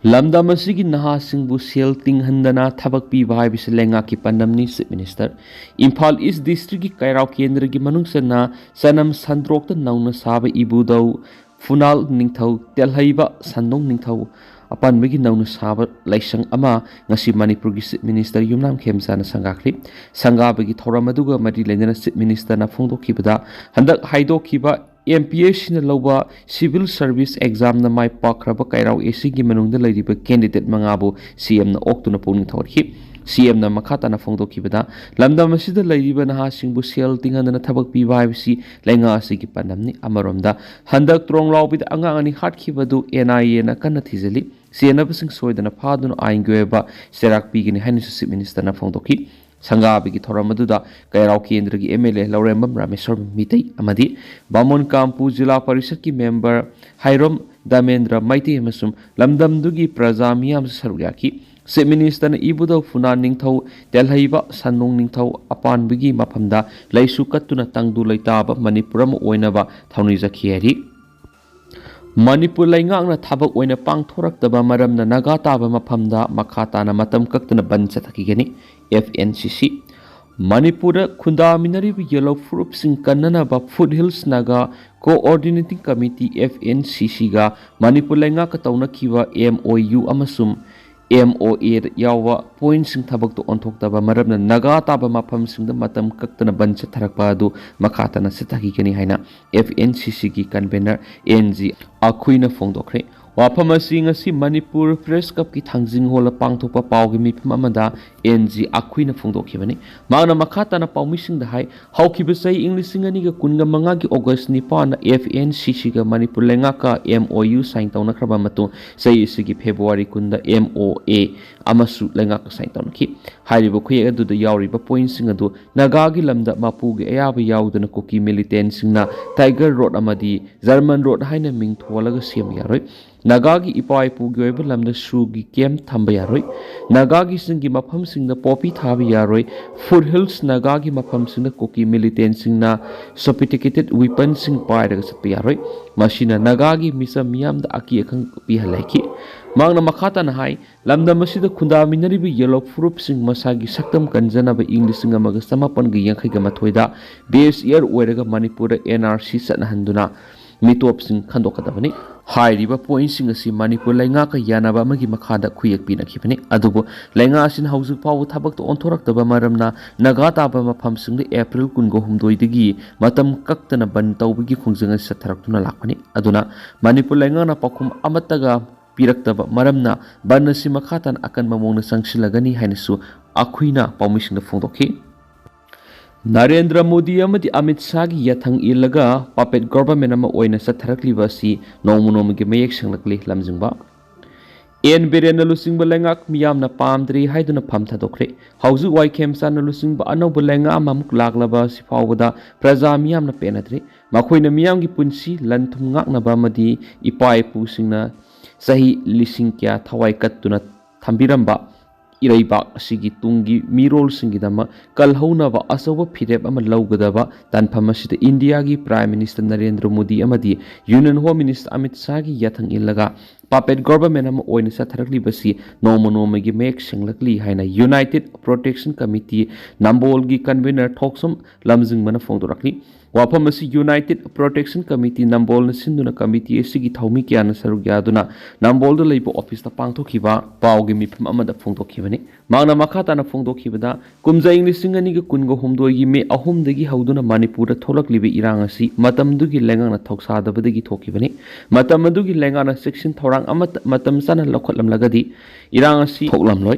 ꯂꯝꯗꯝ ꯑꯁꯤꯒꯤ ꯅꯍꯥꯁꯤꯡꯕꯨ ꯁꯦꯜ ꯇꯤꯡꯍꯟꯗꯅ ꯊꯕꯛ ꯄꯤꯕ ꯍꯥꯏꯕꯁꯤ ꯂꯩꯉꯥꯛꯀꯤ ꯄꯥꯟꯗꯝꯅꯤ, Chief Minister꯫ ꯏꯝꯐꯥꯜ East districtꯀꯤ ꯀꯩꯔꯥꯎ ꯀꯦꯟꯗ꯭ꯔꯒꯤ ꯃꯅꯨꯡ ꯆꯟꯅ ꯆꯅꯝ ꯁꯟꯗ꯭ꯔꯣꯛꯇ ꯅꯧꯅ ꯁꯥꯕ ꯏꯕꯨꯙꯧ ꯐꯨꯅꯥꯜ ꯅꯤꯡꯊꯧ ꯇꯦꯜꯍꯩꯕ ꯁꯟꯗꯣꯡ ꯅꯤꯡꯊꯧ ꯑꯄꯥꯟꯕꯒꯤ ꯅꯧꯅ ꯁꯥꯕ ꯂꯥꯏꯁꯪ ꯑꯃ ꯉꯁꯤ ꯃꯅꯤꯄꯨꯔꯒꯤ Chief Minister ꯌꯨꯝꯅꯥꯝ ꯈꯦꯝꯆꯥꯅ ꯁꯪꯒꯥꯈ꯭ꯔꯤ꯫ ꯁꯪꯒꯥꯕꯒꯤ ꯊꯧꯔꯝ ꯑꯗꯨꯒ ꯃꯔꯤ ꯂꯩꯅꯅ Chief Ministerꯅ ꯐꯣꯡꯗꯣꯛꯈꯤꯕꯗ, ꯍꯟꯗꯛ ꯍꯥꯏꯗꯣꯛꯈꯤꯕ M P S Cꯅ ꯂꯧꯕ civil service examꯗ ꯃꯥꯏ ꯄꯥꯛꯈ꯭ꯔꯕ ꯀꯩꯔꯥꯎ A Cꯒꯤ ꯃꯅꯨꯡꯗ ꯂꯩꯔꯤꯕ candidate ꯃꯉꯥꯕꯨ C Mꯅ ꯑꯣꯛꯇꯨꯅ ꯄꯨꯛꯅꯤꯡ ꯊꯧꯒꯠꯈꯤ꯫ C Mꯅ ꯃꯈꯥ ꯇꯥꯅ ꯐꯣꯡꯗꯣꯛꯈꯤꯕꯗ, ꯂꯝꯗꯝ ꯑꯁꯤꯗ ꯂꯩꯔꯤꯕ ꯅꯍꯥꯁꯤꯡꯕꯨ ꯁꯦꯜ ꯇꯤꯡꯍꯟꯗꯅ ꯊꯕꯛ ꯄꯤꯕ ꯍꯥꯏꯕꯁꯤ ꯂꯩꯉꯥꯛ ꯑꯁꯤꯒꯤ ꯄꯥꯟꯗꯝꯅꯤ꯫ ꯑꯃꯔꯣꯝꯗ, ꯍꯟꯗꯛ ꯇ꯭ꯔꯣꯡꯂꯥꯎꯕꯤꯗ ꯑꯉꯥꯡ ꯑꯅꯤ ꯍꯥꯠꯈꯤꯕꯗꯨ N I Aꯅ ꯀꯟꯅ ꯊꯤꯖꯤꯜꯂꯤ꯫ ꯆꯦꯟꯅꯕꯁꯤꯡ ꯁꯣꯏꯗꯅ ꯐꯥꯗꯨꯅ ꯑꯥꯏꯟꯒꯤ ꯑꯣꯏꯕ ꯆꯩꯔꯥꯛ ꯄꯤꯒꯅꯤ ꯍꯥꯏꯅꯁꯨ Chief Ministerꯅ ꯐꯣꯡꯗꯣꯛꯈꯤ꯫ ꯁꯪꯒꯥꯕꯒꯤ ꯊꯧꯔꯝ ꯑꯗꯨꯗ ꯀꯩꯔꯥꯎ ꯀꯦꯟꯗ꯭ꯔꯒꯤ M L A ꯂꯧꯔꯦꯝꯕꯝ ꯔꯥꯃꯦꯁ꯭ꯋꯔ ꯃꯤꯇꯩ ꯑꯃꯗꯤ ꯕꯥꯃꯣꯟ ꯀꯥꯝꯄꯨ ꯖꯤꯂꯥ ꯄꯔꯤꯁꯠꯀꯤ member ꯍꯥꯏꯔꯣꯝ ꯗꯥꯃꯦꯟꯗ꯭ꯔ ꯃꯩꯇꯩ ꯑꯃꯁꯨꯡ ꯂꯝꯗꯝꯗꯨꯒꯤ ꯄ꯭ꯔꯖꯥ ꯃꯤꯌꯥꯝꯁꯨ ꯁꯔꯨꯛ ꯌꯥꯈꯤ꯫ Chief Ministerꯅ ꯏꯕꯨꯙꯧ ꯐꯨꯅꯥꯟ ꯅꯤꯡꯊꯧ ꯇꯦꯜꯍꯩꯕ ꯁꯟꯗꯣꯡ ꯅꯤꯡꯊꯧ ꯑꯄꯥꯟꯕꯒꯤ ꯃꯐꯝꯗ ꯂꯩꯁꯨ ꯀꯠꯇꯨꯅ ꯇꯪꯗꯨ ꯂꯩꯇꯥꯕ ꯃꯅꯤꯄꯨꯔ ꯑꯃ ꯑꯣꯏꯅꯕ ꯊꯧꯅꯤꯖꯈꯤ ꯍꯥꯏꯔꯤ꯫ ꯃꯅꯤꯄꯨꯔ ꯂꯩꯉꯥꯛꯅ ꯊꯕꯛ ꯑꯣꯏꯅ ꯄꯥꯡꯊꯣꯔꯛꯇꯕ ꯃꯔꯝꯅ ꯅꯥꯒꯥ ꯇꯥꯕ ꯃꯐꯝꯗ ꯃꯈꯥ ꯇꯥꯅ ꯃꯇꯝ ꯀꯛꯇꯅ ꯕꯟ ꯆꯠꯊꯈꯤꯒꯅꯤ, F N C C꯫ ꯃꯅꯤꯄꯨꯔꯗ ꯈꯨꯟꯗꯥꯃꯤꯟꯅꯔꯤꯕ ꯌꯦꯜꯍꯧ ꯐꯨꯔꯨꯞꯁꯤꯡ ꯀꯟꯅꯅꯕ Foothills Naga Coordinating Committee, F N C C ꯒ ꯃꯅꯤꯄꯨꯔ ꯂꯩꯉꯥꯛꯀ ꯇꯧꯅꯈꯤꯕ M O U ꯑꯃꯁꯨꯡ M O A ꯗ ꯌꯥꯎꯕ ꯄꯣꯏꯟꯠꯁꯤꯡ ꯊꯕꯛꯇ ꯑꯣꯟꯊꯣꯛꯇꯕ ꯃꯔꯝꯅ ꯅꯥꯒꯥ ꯇꯥꯕ ꯃꯐꯝꯁꯤꯡꯗ ꯃꯇꯝ ꯀꯛꯇꯅ ꯕꯟ ꯆꯠꯊꯔꯛꯄ ꯑꯗꯨ ꯃꯈꯥ ꯇꯥꯅ ꯆꯠꯊꯈꯤꯒꯅꯤ ꯍꯥꯏꯅ F N C C ꯒꯤ convener N G ꯑꯈꯨꯏꯅ ꯐꯣꯡꯗꯣꯛꯈ꯭ꯔꯦ꯫ ꯋꯥꯐꯝ ꯑꯁꯤ ꯉꯁꯤ ꯃꯅꯤꯄꯨꯔ ꯄ꯭ꯔꯦꯁ ꯀ꯭ꯂꯕꯀꯤ ꯊꯥꯡꯖꯤꯡ ꯍꯣꯜꯗ ꯄꯥꯡꯊꯣꯛꯄ ꯄꯥꯎꯒꯤ ꯃꯤꯐꯝ ꯑꯃꯗ N G ꯑꯈꯨꯏꯅ ꯐꯣꯡꯗꯣꯛꯈꯤꯕꯅꯤ꯫ ꯃꯍꯥꯛꯅ ꯃꯈꯥ ꯇꯥꯅ ꯄꯥꯎꯃꯤꯁꯤꯡꯗ ꯍꯥꯏ, ꯍꯧꯈꯤꯕ ꯆꯍꯤ ꯏꯪ ꯂꯤꯁꯤꯡ ꯑꯅꯤꯒ ꯀꯨꯟꯒ ꯃꯉꯥꯒꯤ ꯑꯣꯒꯁ ꯅꯤꯄꯥꯟꯗ F N C C ꯒ Manipur ꯂꯩꯉꯥꯛꯀ M O U sign ꯇꯧꯅꯈ꯭ꯔꯕ ꯃꯇꯨꯡ, ꯆꯍꯤ ꯑꯁꯤꯒꯤ ꯐꯦꯕ꯭ꯔꯨꯋꯥꯔꯤ ꯀꯨꯟꯗ M O A ꯑꯃꯁꯨ ꯂꯩꯉꯥꯛꯀ sign ꯇꯧꯅꯈꯤ꯫ ꯍꯥꯏꯔꯤꯕ ꯈꯨꯌꯦꯛ ꯑꯗꯨꯗ ꯌꯥꯎꯔꯤꯕ ꯄꯣꯏꯟꯠꯁꯤꯡ ꯑꯗꯨ ꯅꯥꯒꯥꯒꯤ ꯂꯝꯗ ꯃꯄꯨꯒꯤ ꯑꯌꯥꯕ ꯌꯥꯎꯗꯅ ꯀꯨꯀꯤ ꯃꯤꯂꯤꯇꯦꯟꯠꯁꯤꯡꯅ ꯇꯥꯏꯒꯔ ꯔꯣꯗ ꯑꯃꯗꯤ ꯖꯔꯃꯟ ꯔꯣꯗ ꯍꯥꯏꯅ ꯃꯤꯡ ꯊꯣꯜꯂꯒ ꯁꯦꯝꯕ ꯌꯥꯔꯣꯏ꯫ ꯅꯥꯒꯥꯒꯤ ꯏꯄꯥ ꯏꯄꯨꯒꯤ ꯑꯣꯏꯕ ꯂꯝꯗ ꯁꯨꯒꯤ ꯀꯦꯝꯞ ꯊꯝꯕ ꯌꯥꯔꯣꯏ꯫ ꯅꯥꯒꯥꯒꯤꯁꯤꯡꯒꯤ ꯃꯐꯝꯁꯤꯡꯗ ꯄꯣꯄꯤ ꯊꯥꯕ ꯌꯥꯔꯣꯏ꯫ Foothills ꯅꯥꯒꯥꯒꯤ ꯃꯐꯝꯁꯤꯡꯗ ꯀꯨꯀꯤ ꯃꯤꯂꯤꯇꯦꯟꯠꯁꯤꯡꯅ sophisticated weaponsꯁꯤꯡ ꯄꯥꯏꯔꯒ ꯆꯠꯄ ꯌꯥꯔꯣꯏ꯫ ꯃꯁꯤꯅ ꯅꯥꯒꯥꯒꯤ ꯃꯤꯆꯝ ꯃꯤꯌꯥꯝꯗ ꯑꯀꯤ ꯑꯈꯪ ꯄꯤꯍꯜꯂꯛꯈꯤ꯫ ꯃꯍꯥꯛꯅ ꯃꯈꯥ ꯇꯥꯅ ꯍꯥꯏ, ꯂꯝꯗꯝ ꯑꯁꯤꯗ ꯈꯨꯟꯗꯥꯃꯤꯟꯅꯔꯤꯕ ꯌꯦꯜꯍꯧ ꯐꯨꯔꯨꯞꯁꯤꯡ ꯃꯁꯥꯒꯤ ꯁꯛꯇꯝ ꯀꯟꯖꯅꯕ ꯏꯪ ꯂꯤꯁꯤꯡ ꯑꯃꯒ ꯆꯃꯥꯄꯟꯒ ꯌꯥꯡꯈꯩꯒ ꯃꯥꯊꯣꯏꯗ base year ꯑꯣꯏꯔꯒ ꯃꯅꯤꯄꯨꯔꯗ N R C ꯆꯠꯅꯍꯟꯗꯨꯅ ꯃꯤꯇꯣꯞꯁꯤꯡ ꯈꯟꯗꯣꯛꯀꯗꯕꯅꯤ꯫ ꯍꯥꯏꯔꯤꯕ ꯄꯣꯏꯟꯠꯁꯤꯡ ꯑꯁꯤ ꯃꯅꯤꯄꯨꯔ ꯂꯩꯉꯥꯛꯀ ꯌꯥꯅꯕ ꯑꯃꯒꯤ ꯃꯈꯥꯗ ꯈꯨꯌꯦꯛ ꯄꯤꯅꯈꯤꯕꯅꯤ꯫ ꯑꯗꯨꯕꯨ ꯂꯩꯉꯥꯛ ꯑꯁꯤꯅ ꯍꯧꯖꯤꯛ ꯐꯥꯎꯕ ꯊꯕꯛꯇ ꯑꯣꯟꯊꯣꯔꯛꯇꯕ ꯃꯔꯝꯅ ꯅꯥꯒꯥ ꯇꯥꯕ ꯃꯐꯝꯁꯤꯡꯗ ꯑꯦꯄ꯭ꯔꯤꯜ ꯀꯨꯟꯒ ꯍꯨꯝꯗꯣꯏꯗꯒꯤ ꯃꯇꯝ ꯀꯛꯇꯅ ꯕꯟ ꯇꯧꯕꯒꯤ ꯈꯣꯡꯖꯪ ꯑꯁꯤ ꯆꯠꯊꯔꯛꯇꯨꯅ ꯂꯥꯛꯄꯅꯤ꯫ ꯑꯗꯨꯅ ꯃꯅꯤꯄꯨꯔ ꯂꯩꯉꯥꯛꯅ ꯄꯥꯎꯈꯨꯝ ꯑꯃꯠꯇꯒ ꯄꯤꯔꯛꯇꯕ ꯃꯔꯝꯅ ꯕꯟ ꯑꯁꯤ ꯃꯈꯥ ꯇꯥꯅ ꯑꯀꯟꯕ ꯃꯑꯣꯡꯗ ꯆꯪꯁꯤꯜꯂꯒꯅꯤ ꯍꯥꯏꯅꯁꯨ ꯑꯈꯨꯏꯅ ꯄꯥꯎꯃꯤꯁꯤꯡꯗ ꯐꯣꯡꯗꯣꯛꯈꯤ꯫ ꯅꯔꯦꯟꯗ꯭ꯔ ꯃꯣꯗꯤ ꯑꯃꯗꯤ ꯑꯃꯤꯠ ꯁꯥꯍꯒꯤ ꯌꯥꯊꯪ ꯏꯜꯂꯒ puppet government ꯑꯃ ꯑꯣꯏꯅ ꯆꯠꯊꯔꯛꯂꯤꯕ ꯑꯁꯤ ꯅꯣꯡꯃ ꯅꯣꯡꯃꯒꯤ ꯃꯌꯦꯛ ꯁꯦꯡꯂꯛꯂꯤ꯫ ꯂꯝꯖꯤꯡꯕ ꯑꯦꯟ ꯕꯤꯔꯦꯟꯅ ꯂꯨꯆꯤꯡꯕ ꯂꯩꯉꯥꯛ ꯃꯤꯌꯥꯝꯅ ꯄꯥꯝꯗ꯭ꯔꯦ ꯍꯥꯏꯗꯨꯅ ꯐꯝ ꯊꯥꯗꯣꯛꯈ꯭ꯔꯦ꯫ ꯍꯧꯖꯤꯛ ꯋꯥꯏ ꯈꯦꯝꯆꯥꯟꯅ ꯂꯨꯆꯤꯡꯕ ꯑꯅꯧꯕ ꯂꯩꯉꯥꯛ ꯑꯃꯃꯨꯛ ꯂꯥꯛꯂꯕ ꯑꯁꯤ ꯐꯥꯎꯕꯗ ꯄ꯭ꯔꯖꯥ ꯃꯤꯌꯥꯝꯅ ꯄꯦꯟꯅꯗ꯭ꯔꯦ꯫ ꯃꯈꯣꯏꯅ ꯃꯤꯌꯥꯝꯒꯤ ꯄꯨꯟꯁꯤ ꯂꯟ ꯊꯨꯝ ꯉꯥꯛꯅꯕ ꯑꯃꯗꯤ ꯏꯄꯥ ꯏꯄꯨꯁꯤꯡꯅ ꯆꯍꯤ ꯂꯤꯁꯤꯡ ꯀꯌꯥ ꯊꯋꯥꯏ ꯀꯠꯇꯨꯅ ꯊꯝꯕꯤꯔꯝꯕ ꯏꯔꯩꯕꯥꯛ ꯑꯁꯤꯒꯤ ꯇꯨꯡꯒꯤ ꯃꯤꯔꯣꯜꯁꯤꯡꯒꯤꯗꯃꯛ ꯀꯜꯍꯧꯅꯕ ꯑꯆꯧꯕ ꯐꯤꯔꯦꯞ ꯑꯃ ꯂꯧꯒꯗꯕ ꯇꯥꯟꯐꯝ ꯑꯁꯤꯗ ꯏꯟꯗꯤꯌꯥꯒꯤ Prime Minister ꯅꯔꯦꯟꯗ꯭ꯔ ꯃꯣꯗꯤ ꯑꯃꯗꯤ Union Home Minister ꯑꯃꯤꯠ ꯁꯥꯍꯒꯤ ꯌꯥꯊꯪ ꯏꯜꯂꯒ puppet government ꯑꯃ ꯑꯣꯏꯅ ꯆꯠꯊꯔꯛꯂꯤꯕꯁꯤ ꯅꯣꯡꯃ ꯅꯣꯡꯃꯒꯤ ꯃꯌꯦꯛ ꯁꯦꯡꯂꯛꯂꯤ ꯍꯥꯏꯅ United Protection Committee ꯅꯝꯕꯣꯜꯒꯤ convener ꯊꯣꯛꯁꯝ ꯂꯝꯖꯤꯡꯕꯅ ꯐꯣꯡꯗꯣꯔꯛꯂꯤ꯫ ꯋꯥꯐꯝ ꯑꯁꯤ United Protection Committee ꯅꯝꯕꯣꯜꯅ ꯁꯤꯟꯗꯨꯅ committee ꯑꯁꯤꯒꯤ ꯊꯧꯃꯤ ꯀꯌꯥꯅ ꯁꯔꯨꯛ ꯌꯥꯗꯨꯅ ꯅꯝꯕꯣꯜꯗ ꯂꯩꯕ officeꯇ ꯄꯥꯡꯊꯣꯛꯈꯤꯕ ꯄꯥꯎꯒꯤ ꯃꯤꯐꯝ ꯑꯃꯗ ꯐꯣꯡꯗꯣꯛꯈꯤꯕꯅꯤ꯫ ꯃꯍꯥꯛꯅ ꯃꯈꯥ ꯇꯥꯅ ꯐꯣꯡꯗꯣꯛꯈꯤꯕꯗ, ꯀꯨꯝꯖꯥ ꯏꯪ ꯂꯤꯁꯤꯡ ꯑꯅꯤꯒ ꯀꯨꯟꯒ ꯍꯨꯝꯗꯣꯏꯒꯤ ꯃꯦ ꯑꯍꯨꯝꯗꯒꯤ ꯍꯧꯗꯨꯅ ꯃꯅꯤꯄꯨꯔꯗ ꯊꯣꯛꯂꯛꯂꯤꯕ ꯏꯔꯥꯡ ꯑꯁꯤ ꯃꯇꯝꯗꯨꯒꯤ ꯂꯩꯉꯥꯛꯅ ꯊꯧꯁꯥꯗꯕꯗꯒꯤ ꯊꯣꯛꯈꯤꯕꯅꯤ꯫ ꯃꯇꯝ ꯑꯗꯨꯒꯤ ꯂꯩꯉꯥꯛꯅ ꯆꯦꯛꯁꯤꯟ ꯊꯧꯔꯥꯡ ꯑꯃꯠꯇ ꯃꯇꯝ ꯆꯥꯅ ꯂꯧꯈꯠꯂꯝꯂꯒꯗꯤ ꯏꯔꯥꯡ ꯑꯁꯤ ꯊꯣꯛꯂꯝꯂꯣꯏ꯫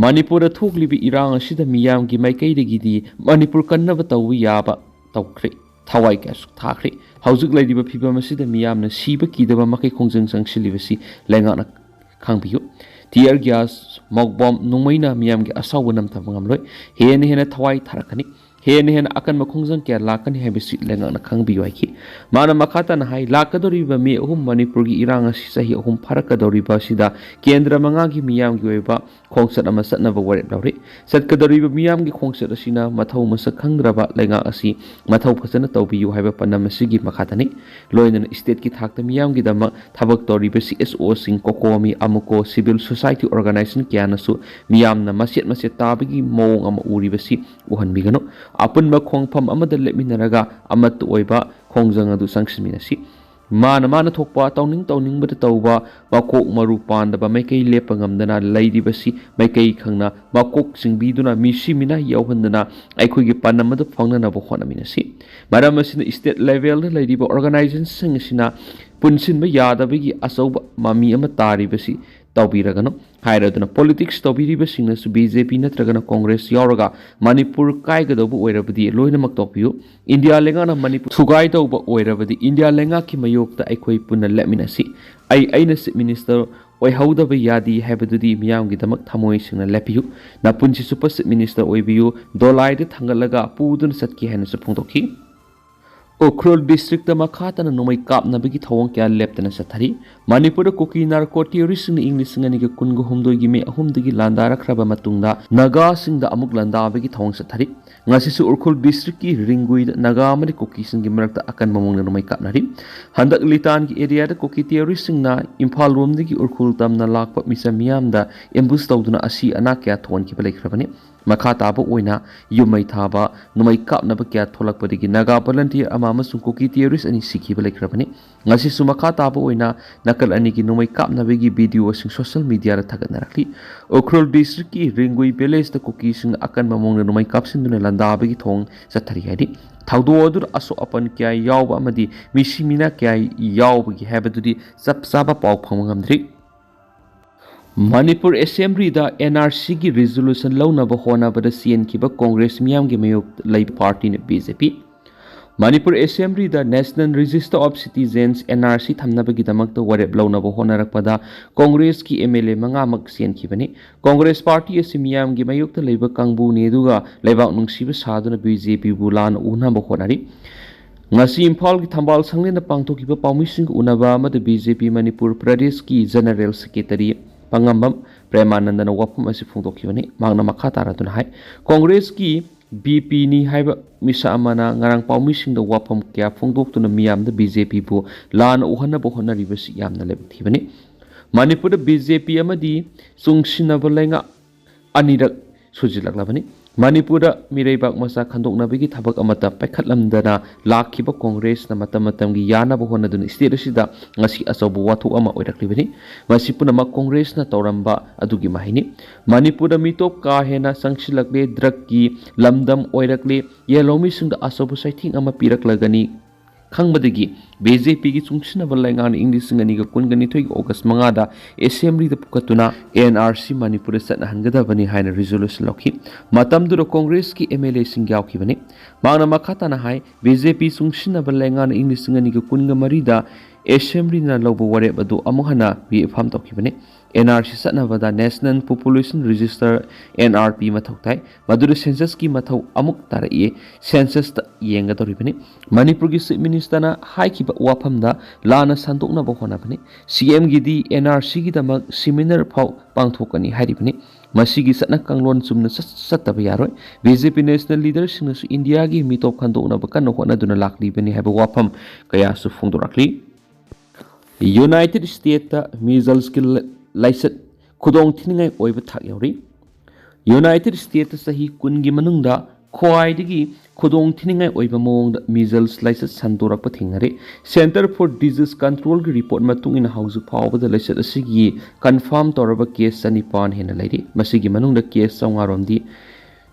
ꯃꯅꯤꯄꯨꯔꯗ ꯊꯣꯛꯂꯤꯕ ꯏꯔꯥꯡ ꯑꯁꯤꯗ ꯃꯤꯌꯥꯝꯒꯤ ꯃꯥꯏꯀꯩꯗꯒꯤꯗꯤ ꯃꯅꯤꯄꯨꯔ ꯀꯟꯅꯕ ꯇꯧꯕ ꯌꯥꯕ ꯇꯧꯈ꯭ꯔꯦ꯫ ꯊꯋꯥꯏ ꯀꯌꯥꯁꯨ ꯊꯥꯈ꯭ꯔꯦ꯫ ꯍꯧꯖꯤꯛ ꯂꯩꯔꯤꯕ ꯐꯤꯕꯝ ꯑꯁꯤꯗ ꯃꯤꯌꯥꯝꯅ ꯁꯤꯕ ꯀꯤꯗꯕ ꯃꯈꯩ ꯈꯣꯡꯖꯪ ꯆꯪꯁꯤꯜꯂꯤꯕꯁꯤ ꯂꯩꯉꯥꯛꯅ ꯈꯪꯕꯤꯌꯨ꯫ Tear gas, smoke bomb, ꯅꯣꯡꯃꯩꯅ ꯃꯤꯌꯥꯝꯒꯤ ꯑꯁꯥꯎꯕ ꯅꯝꯊꯕ ꯉꯝꯂꯣꯏ꯫ ꯍꯦꯟꯅ ꯍꯦꯟꯅ ꯊꯋꯥꯏ ꯊꯥꯔꯛꯀꯅꯤ꯫ ꯍꯦꯟꯅ ꯍꯦꯟꯅ ꯑꯀꯟꯕ ꯈꯣꯡꯖꯪ ꯀꯌꯥ ꯂꯥꯛꯀꯅꯤ ꯍꯥꯏꯕꯁꯤ ꯂꯩꯉꯥꯛꯅ ꯈꯪꯕꯤꯌꯨ ꯍꯥꯏꯈꯤ꯫ ꯃꯥꯅ ꯃꯈꯥ ꯇꯥꯅ ꯍꯥꯏ, ꯂꯥꯛꯀꯗꯧꯔꯤꯕ ꯃꯦ ꯑꯍꯨꯝ ꯃꯅꯤꯄꯨꯔꯒꯤ ꯏꯔꯥꯡ ꯑꯁꯤ ꯆꯍꯤ ꯑꯍꯨꯝ ꯐꯥꯔꯛꯀꯗꯧꯔꯤꯕ ꯑꯁꯤꯗ ꯀꯦꯟꯗ꯭ꯔ ꯃꯉꯥꯒꯤ ꯃꯤꯌꯥꯝꯒꯤ ꯑꯣꯏꯕ ꯈꯣꯡꯆꯠ ꯑꯃ ꯆꯠꯅꯕ ꯋꯥꯔꯦꯞ ꯂꯧꯔꯤ꯫ ꯆꯠꯀꯗꯧꯔꯤꯕ ꯃꯤꯌꯥꯝꯒꯤ ꯈꯣꯡꯆꯠ ꯑꯁꯤꯅ ꯃꯊꯧ ꯃꯁꯛ ꯈꯪꯗ꯭ꯔꯕ ꯂꯩꯉꯥꯛ ꯑꯁꯤ ꯃꯊꯧ ꯐꯖꯅ ꯇꯧꯕꯤꯌꯨ ꯍꯥꯏꯕ ꯄꯥꯟꯗꯝ ꯑꯁꯤꯒꯤ ꯃꯈꯥꯗꯅꯤ꯫ ꯂꯣꯏꯅꯅ stateꯀꯤ ꯊꯥꯛꯇ ꯃꯤꯌꯥꯝꯒꯤꯗꯃꯛ ꯊꯕꯛ ꯇꯧꯔꯤꯕ CSOꯁꯤꯡ, COCOMI, AMUCO, civil society organizationꯁꯤꯡ ꯀꯌꯥꯅꯁꯨ ꯃꯤꯌꯥꯝꯅ ꯃꯆꯦꯠ ꯃꯆꯦꯠ ꯇꯥꯕꯒꯤ ꯃꯑꯣꯡ ꯑꯃ ꯎꯔꯤꯕꯁꯤ ꯎꯍꯟꯕꯤꯒꯅꯨ꯫ ꯑꯄꯨꯟꯕ ꯈꯣꯡꯐꯝ ꯑꯃꯗ ꯂꯦꯞꯃꯤꯟꯅꯔꯒ ꯑꯃꯠꯇ ꯑꯣꯏꯕ ꯈꯣꯡꯖꯪ ꯑꯗꯨ ꯆꯪꯁꯤꯟꯃꯤꯟꯅꯁꯤ꯫ ꯃꯥꯅ ꯃꯥꯅ ꯊꯣꯛꯄ, ꯇꯧꯅꯤꯡ ꯇꯧꯅꯤꯡꯕꯗ ꯇꯧꯕ, ꯃꯀꯣꯛ ꯃꯔꯨ ꯄꯥꯟꯗꯕ ꯃꯥꯏꯀꯩ ꯂꯦꯞꯄ ꯉꯝꯗꯅ ꯂꯩꯔꯤꯕꯁꯤ ꯃꯥꯏꯀꯩ ꯈꯪꯅ ꯃꯀꯣꯛ ꯆꯤꯡꯕꯤꯗꯨꯅ ꯃꯤꯁꯤ ꯃꯤꯅꯥ ꯌꯥꯎꯍꯟꯗꯅ ꯑꯩꯈꯣꯏꯒꯤ ꯄꯥꯟꯗꯝ ꯑꯗꯨ ꯐꯪꯅꯅꯕ ꯍꯣꯠꯅꯃꯤꯟꯅꯁꯤ꯫ ꯃꯔꯝ ꯑꯁꯤꯅ state levelꯗ ꯂꯩꯔꯤꯕ organizationꯁꯤꯡ ꯑꯁꯤꯅ ꯄꯨꯟꯁꯤꯟꯕ ꯌꯥꯗꯕꯒꯤ ꯑꯆꯧꯕ ꯃꯃꯤ ꯑꯃ ꯇꯥꯔꯤꯕꯁꯤ ꯇꯧꯕꯤꯔꯒꯅꯨ ꯍꯥꯏꯔꯗꯨꯅ politics ꯇꯧꯕꯤꯔꯤꯕꯁꯤꯡꯅꯁꯨ BJP ꯅꯠꯇ꯭ꯔꯒꯅ Congress ꯌꯥꯎꯔꯒ ꯃꯅꯤꯄꯨꯔ ꯀꯥꯏꯒꯗꯧꯕ ꯑꯣꯏꯔꯕꯗꯤ ꯂꯣꯏꯅꯃꯛ ꯇꯣꯛꯄꯤꯌꯨ꯫ ꯏꯟꯗꯤꯌꯥ ꯂꯩꯉꯥꯛꯅ ꯃꯅꯤꯄꯨꯔ ꯊꯨꯒꯥꯏꯗꯧꯕ ꯑꯣꯏꯔꯕꯗꯤ ꯏꯟꯗꯤꯌꯥ ꯂꯩꯉꯥꯛꯀꯤ ꯃꯥꯌꯣꯛꯇ ꯑꯩꯈꯣꯏ ꯄꯨꯟꯅ ꯂꯦꯞꯃꯤꯟꯅꯁꯤ꯫ ꯑꯩ ꯑꯩꯅ Chief Minister ꯑꯣꯏꯍꯧꯗꯕ ꯌꯥꯗꯦ ꯍꯥꯏꯕꯗꯨꯗꯤ ꯃꯤꯌꯥꯝꯒꯤꯗꯃꯛ ꯊꯃꯣꯏ ꯁꯦꯡꯅ ꯂꯦꯞꯄꯤꯌꯨ꯫ ꯅꯄꯨꯟꯁꯤ ꯆꯨꯞꯄ Chief Minister ꯑꯣꯏꯕꯤꯌꯨ, ꯗꯣꯂꯥꯏꯗ ꯊꯥꯡꯒꯠꯂꯒ ꯄꯨꯗꯨꯅ ꯆꯠꯀꯦ ꯍꯥꯏꯅꯁꯨ ꯐꯣꯡꯗꯣꯛꯈꯤ꯫ ꯎꯈ꯭ꯔꯨꯜ ꯗꯤꯁꯇ꯭ꯔꯤꯛꯇ ꯃꯈꯥ ꯇꯥꯅ ꯅꯣꯡꯃꯩ ꯀꯥꯞꯅꯕꯒꯤ ꯊꯧꯑꯣꯡ ꯀꯌꯥ ꯂꯦꯞꯇꯅ ꯆꯠꯊꯔꯤ꯫ ꯃꯅꯤꯄꯨꯔꯗ ꯀꯨꯀꯤ ꯅꯥꯔꯀꯣ ꯇꯦꯔꯣꯔꯤꯁꯁꯤꯡꯅ ꯏꯪ ꯂꯤꯁꯤꯡ ꯑꯅꯤꯒ ꯀꯨꯟꯒ ꯍꯨꯝꯗꯣꯏꯒꯤ ꯃꯦ ꯑꯍꯨꯝꯗꯒꯤ ꯂꯥꯟꯗꯥꯔꯛꯈ꯭ꯔꯕ ꯃꯇꯨꯡꯗ ꯅꯥꯒꯥꯁꯤꯡꯗ ꯑꯃꯨꯛ ꯂꯥꯟꯗꯥꯕꯒꯤ ꯊꯧꯑꯣꯡ ꯆꯠꯊꯔꯤ꯫ ꯉꯁꯤꯁꯨ ꯎꯈ꯭ꯔꯨꯜ ꯗꯤꯁꯇ꯭ꯔꯤꯛꯀꯤ ꯔꯤꯡꯒꯨꯏꯗ ꯅꯥꯒꯥ ꯑꯃꯗꯤ ꯀꯨꯀꯤꯁꯤꯡꯒꯤ ꯃꯔꯛꯇ ꯑꯀꯟꯕ ꯃꯑꯣꯡꯗ ꯅꯣꯡꯃꯩ ꯀꯥꯞꯅꯔꯤ꯫ ꯍꯟꯗꯛ ꯂꯤꯇꯥꯟꯒꯤ ꯑꯦꯔꯤꯌꯥꯗ ꯀꯨꯀꯤ ꯇꯦꯔꯣꯔꯤꯁꯁꯤꯡꯅ ꯏꯝꯐꯥꯜ ꯂꯣꯝꯗꯒꯤ ꯎꯈ꯭ꯔꯨꯜ ꯇꯝꯅ ꯂꯥꯛꯄ ꯃꯤꯆꯝ ꯃꯤꯌꯥꯝꯗ ꯑꯦꯝꯕꯨꯁ ꯇꯧꯗꯨꯅ ꯑꯁꯤ ꯑꯅꯥ ꯀꯌꯥ ꯊꯣꯛꯍꯟꯈꯤꯕ ꯂꯩꯈ꯭ꯔꯕꯅꯤ꯫ ꯃꯈꯥ ꯇꯥꯕ ꯑꯣꯏꯅ ꯌꯨꯝꯃꯩ ꯊꯥꯕ, ꯅꯣꯡꯃꯩ ꯀꯥꯞꯅꯕ ꯀꯌꯥ ꯊꯣꯛꯂꯛꯄꯗꯒꯤ ꯅꯥꯒꯥ ꯚꯣꯂꯟꯇꯤꯌꯔ ꯑꯃ ꯑꯃꯁꯨꯡ ꯀꯨꯀꯤ ꯇꯦꯔꯣꯔꯤꯁ ꯑꯅꯤ ꯁꯤꯈꯤꯕ ꯂꯩꯈ꯭ꯔꯕꯅꯤ꯫ ꯉꯁꯤꯁꯨ ꯃꯈꯥ ꯇꯥꯕ ꯑꯣꯏꯅ ꯅꯥꯀꯜ ꯑꯅꯤꯒꯤ ꯅꯣꯡꯃꯩ ꯀꯥꯞꯅꯕꯒꯤ ꯚꯤꯗꯤꯑꯣꯁꯤꯡ ꯁꯣꯁꯤꯌꯦꯜ ꯃꯤꯗꯤꯌꯥꯗ ꯊꯥꯒꯠꯅꯔꯛꯂꯤ꯫ ꯎꯈ꯭ꯔꯨꯜ ꯗꯤꯁꯇ꯭ꯔꯤꯛꯀꯤ ꯔꯤꯡꯒꯨꯏ ꯚꯤꯂꯦꯖꯇ ꯀꯨꯀꯤꯁꯤꯡꯅ ꯑꯀꯟꯕ ꯃꯑꯣꯡꯗ ꯅꯣꯡꯃꯩ ꯀꯥꯞꯁꯤꯟꯗꯨꯅ ꯂꯥꯟꯗꯥꯕꯒꯤ ꯊꯧꯑꯣꯡ ꯆꯠꯊꯔꯤ ꯍꯥꯏꯔꯤ꯫ ꯊꯧꯗꯣꯛ ꯑꯗꯨꯗ ꯑꯁꯣꯛ ꯑꯄꯟ ꯀꯌꯥ ꯌꯥꯎꯕ ꯑꯃꯗꯤ ꯃꯤꯁꯤ ꯃꯤꯅꯥ ꯀꯌꯥ ꯌꯥꯎꯕꯒꯤ ꯍꯥꯏꯕꯗꯨꯗꯤ ꯆꯞ ꯆꯥꯕ ꯄꯥꯎ ꯐꯪꯕ ꯉꯝꯗ꯭ꯔꯤ꯫ ꯃꯅꯤꯄꯨꯔ ꯑꯦꯁꯦꯝꯕ꯭ꯂꯤꯗ ꯑꯦꯟ ꯑꯥꯔ ꯁꯤꯒꯤ ꯔꯤꯖꯣꯂꯨꯁꯟ ꯂꯧꯅꯕ ꯍꯣꯠꯅꯕꯗ ꯆꯦꯟꯈꯤꯕ ꯀꯣꯡꯒ꯭ꯔꯦꯁ ꯃꯤꯌꯥꯝꯒꯤ ꯃꯥꯌꯣꯛꯇ ꯂꯩꯕ ꯄꯥꯔꯇꯤꯅ ꯕꯤ ꯖꯦ ꯄꯤ꯫ ꯃꯅꯤꯄꯨꯔ ꯑꯦꯁꯦꯝꯕ꯭ꯂꯤꯗ National Register of Citizens, N R C, ꯊꯝꯅꯕꯒꯤꯗꯃꯛꯇ ꯋꯥꯔꯦꯞ ꯂꯧꯅꯕ ꯍꯣꯠꯅꯔꯛꯄꯗ ꯀꯣꯡꯒ꯭ꯔꯦꯁꯀꯤ ꯑꯦꯝ ꯑꯦꯜ ꯑꯦ ꯃꯉꯥꯃꯛ ꯆꯦꯟꯈꯤꯕꯅꯤ꯫ ꯀꯣꯡꯒ꯭ꯔꯦꯁ ꯄꯥꯔꯇꯤ ꯑꯁꯤ ꯃꯤꯌꯥꯝꯒꯤ ꯃꯥꯌꯣꯛꯇ ꯂꯩꯕ ꯀꯥꯡꯕꯨꯅꯤ, ꯑꯗꯨꯒ ꯂꯩꯕꯥꯛ ꯅꯨꯡꯁꯤꯕ ꯁꯥꯗꯨꯅ ꯕꯤ ꯖꯦ ꯄꯤꯕꯨ ꯂꯥꯟꯅ ꯎꯅꯕ ꯍꯣꯠꯅꯔꯤ꯫ ꯉꯁꯤ ꯏꯝꯐꯥꯜꯒꯤ ꯊꯝꯕꯥꯜ ꯁꯪꯂꯦꯟꯗ ꯄꯥꯡꯊꯣꯛꯈꯤꯕ ꯄꯥꯎꯃꯤꯁꯤꯡꯒ ꯎꯅꯕ ꯑꯃꯗ ꯕꯤ ꯖꯦ ꯄꯤ ꯃꯅꯤꯄꯨꯔ ꯄ꯭ꯔꯗꯦꯁꯀꯤ ꯖꯦꯅꯔꯦꯜ ꯁꯦꯀ꯭ꯔꯦꯇꯔꯤ ꯄꯥꯉꯝꯕꯝ ꯄ꯭ꯔꯦꯃꯥꯅꯟꯗꯅ ꯋꯥꯐꯝ ꯑꯁꯤ ꯐꯣꯡꯗꯣꯛꯈꯤꯕꯅꯤ꯫ ꯃꯍꯥꯛꯅ ꯃꯈꯥ ꯇꯥꯔꯗꯨꯅ ꯍꯥꯏ, ꯀꯣꯡꯒ꯭ꯔꯦꯁꯀꯤ ꯕꯤ ꯄꯤꯅꯤ ꯍꯥꯏꯕ ꯃꯤꯁꯛ ꯑꯃꯅ ꯉꯔꯥꯡ ꯄꯥꯎꯃꯤꯁꯤꯡꯗ ꯋꯥꯐꯝ ꯀꯌꯥ ꯐꯣꯡꯗꯣꯛꯇꯨꯅ ꯃꯤꯌꯥꯝꯗ ꯕꯤ ꯖꯦ ꯄꯤꯕꯨ ꯂꯥꯟꯅ ꯎꯍꯟꯅꯕ ꯍꯣꯠꯅꯔꯤꯕꯁꯤ ꯌꯥꯝꯅ ꯂꯥꯏꯕꯛ ꯊꯤꯕꯅꯤ꯫ ꯃꯅꯤꯄꯨꯔꯗ ꯕꯤ ꯖꯦ ꯄꯤ ꯑꯃꯗꯤ ꯆꯨꯡꯁꯤꯟꯅꯕ ꯂꯩꯉꯥꯛ ꯑꯅꯤꯔꯛ ꯁꯨꯖꯤꯜꯂꯛꯂꯕꯅꯤ꯫ ꯃꯅꯤꯄꯨꯔꯗ ꯃꯤꯔꯩꯕꯥꯛ ꯃꯆꯥ ꯈꯟꯗꯣꯛꯅꯕꯒꯤ ꯊꯕꯛ ꯑꯃꯠꯇ ꯄꯥꯏꯈꯠꯂꯝꯗꯅ ꯂꯥꯛꯈꯤꯕ ꯀꯣꯡꯒ꯭ꯔꯦꯁꯅ ꯃꯇꯝ ꯃꯇꯝꯒꯤ ꯌꯥꯅꯕ ꯍꯣꯠꯅꯗꯨꯅ ꯁ꯭ꯇꯦꯠ ꯑꯁꯤꯗ ꯉꯁꯤ ꯑꯆꯧꯕ ꯋꯥꯊꯣꯛ ꯑꯃ ꯑꯣꯏꯔꯛꯂꯤꯕꯅꯤ꯫ ꯃꯁꯤ ꯄꯨꯝꯅꯃꯛ ꯀꯣꯡꯒ꯭ꯔꯦꯁꯅ ꯇꯧꯔꯝꯕ ꯑꯗꯨꯒꯤ ꯃꯍꯩꯅꯤ꯫ ꯃꯅꯤꯄꯨꯔꯗ ꯃꯤꯇꯣꯞ ꯀꯥ ꯍꯦꯟꯅ ꯆꯪꯁꯤꯜꯂꯛꯂꯦ, ꯗ꯭ꯔꯒꯀꯤ ꯂꯝꯗꯝ ꯑꯣꯏꯔꯛꯂꯦ, ꯌꯦꯜꯍꯧꯃꯤꯁꯤꯡꯗ ꯑꯆꯧꯕ ꯆꯩꯊꯦꯡ ꯑꯃ ꯄꯤꯔꯛꯂꯒꯅꯤ ꯈꯪꯕꯗꯒꯤ ꯕꯤ ꯖꯦ ꯄꯤꯒꯤ ꯆꯨꯡꯁꯤꯟꯅꯕ ꯂꯩꯉꯥꯛꯅ ꯏꯪ ꯂꯤꯁꯤꯡ ꯑꯅꯤꯒ ꯀꯨꯟꯒ ꯅꯤꯊꯣꯏꯒꯤ ꯑꯣꯒꯁ ꯃꯉꯥꯗ ꯑꯦꯁꯦꯝꯕ꯭ꯂꯤꯗ ꯄꯨꯈꯠꯇꯨꯅ ꯑꯦꯟ ꯑꯥꯔ ꯁꯤ ꯃꯅꯤꯄꯨꯔꯗ ꯆꯠꯅꯍꯟꯒꯗꯕꯅꯤ ꯍꯥꯏꯅ ꯔꯤꯖꯣꯂꯨꯁꯟ ꯂꯧꯈꯤ꯫ ꯃꯇꯝꯗꯨꯗ ꯀꯣꯡꯒ꯭ꯔꯦꯁꯀꯤ ꯑꯦꯝ ꯑꯦꯜ ꯑꯦꯁꯤꯡ ꯌꯥꯎꯈꯤꯕꯅꯤ꯫ ꯃꯍꯥꯛꯅ ꯃꯈꯥ ꯇꯥꯅ ꯍꯥꯏ, ꯕꯤ ꯖꯦ ꯄꯤ ꯆꯨꯡꯁꯤꯟꯅꯕ ꯂꯩꯉꯥꯛꯅ ꯏꯪ ꯂꯤꯁꯤꯡ ꯑꯅꯤꯒ ꯀꯨꯟꯒ ꯃꯔꯤꯗ ꯑꯦꯁꯦꯝꯕ꯭ꯂꯤꯅ ꯂꯧꯕ ꯋꯥꯔꯦꯞ ꯑꯗꯨ ꯑꯃꯨꯛ ꯍꯟꯅ ꯔꯤꯑꯦꯐꯥꯔꯝ ꯇꯧꯈꯤꯕꯅꯤ꯫ ꯑꯦꯟ ꯑꯥꯔ ꯁꯤ ꯆꯠꯅꯕꯗ National Population Register, N R P, ꯃꯊꯧ ꯇꯥꯏ꯫ ꯃꯗꯨꯗ ꯁꯦꯟꯁꯁꯀꯤ ꯃꯊꯧ ꯑꯃꯨꯛ ꯇꯥꯔꯛꯏ꯫ ꯁꯦꯟꯁꯁꯇ ꯌꯦꯡꯒꯗꯧꯔꯤꯕꯅꯤ꯫ ꯃꯅꯤꯄꯨꯔꯒꯤ ꯆꯤꯐ ꯃꯤꯅꯤꯁꯇꯔꯅ ꯍꯥꯏꯈꯤꯕ ꯋꯥꯐꯝꯗ ꯂꯥꯟꯅ ꯁꯟꯗꯣꯛꯅꯕ ꯍꯣꯠꯅꯕꯅꯤ꯫ ꯁꯤ ꯑꯦꯝꯒꯤꯗꯤ ꯑꯦꯟ ꯑꯥꯔ ꯁꯤꯒꯤꯗꯃꯛ ꯁꯤꯃꯤꯅꯥꯔ ꯐꯥꯎ ꯄꯥꯡꯊꯣꯛꯀꯅꯤ ꯍꯥꯏꯔꯤꯕꯅꯤ꯫ ꯃꯁꯤꯒꯤ ꯆꯠꯅ ꯀꯥꯡꯂꯣꯟ ꯆꯨꯝꯅ ꯆꯠ-, ꯆꯠꯇꯕ ꯌꯥꯔꯣꯏ꯫ ꯕꯤ ꯖꯦ ꯄꯤ ꯅꯦꯁꯅꯦꯜ ꯂꯤꯗꯔꯁꯤꯡꯅꯁꯨ ꯏꯟꯗꯤꯌꯥꯒꯤ ꯃꯤꯇꯣꯞ ꯈꯟꯗꯣꯛꯅꯕ ꯀꯟꯅ ꯍꯣꯠꯅꯗꯨꯅ ꯂꯥꯛꯂꯤꯕꯅꯤ ꯍꯥꯏꯕ ꯋꯥꯐꯝ ꯀꯌꯥꯁꯨ ꯐꯣꯡꯗꯣꯔꯛꯂꯤ꯫ ꯌꯨꯅꯥꯏꯇꯦꯗ ꯁ꯭ꯇꯦꯠꯇ ꯃꯤꯖꯜꯁꯀꯤ ꯂ-, ꯂꯥꯏꯆꯠ ꯈꯨꯗꯣꯡ ꯊꯤꯅꯤꯡꯉꯥꯏ ꯑꯣꯏꯕ ꯊꯥꯛ ꯌꯧꯔꯤ꯫ ꯌꯨꯅꯥꯏꯇꯦꯗ ꯁ꯭ꯇꯦꯠꯇ ꯆꯍꯤ ꯀꯨꯟꯒꯤ ꯃꯅꯨꯡꯗ ꯈ꯭ꯋꯥꯏꯗꯒꯤ ꯈꯨꯗꯣꯡ ꯊꯤꯅꯤꯡꯉꯥꯏ ꯑꯣꯏꯕ ꯃꯑꯣꯡꯗ ꯃꯤꯖꯜꯁ ꯂꯥꯏꯆꯠ ꯁꯟꯗꯣꯔꯛꯄ ꯊꯦꯡꯅꯔꯦ꯫ Centre for Disease Controlꯒꯤ ꯔꯤꯄꯣꯔꯠ ꯃꯇꯨꯡ ꯏꯟꯅ ꯍꯧꯖꯤꯛ ꯐꯥꯎꯕꯗ ꯂꯥꯏꯆꯠ ꯑꯁꯤꯒꯤ ꯀꯟꯐꯥꯔꯝ ꯇꯧꯔꯕ ꯀꯦꯁ ꯆꯅꯤꯄꯥꯟ ꯍꯦꯟꯅ ꯂꯩꯔꯤ꯫ ꯃꯁꯤꯒꯤ ꯃꯅꯨꯡꯗ ꯀꯦꯁ ꯆꯥꯝꯃꯉꯥ ꯔꯣꯝꯗꯤ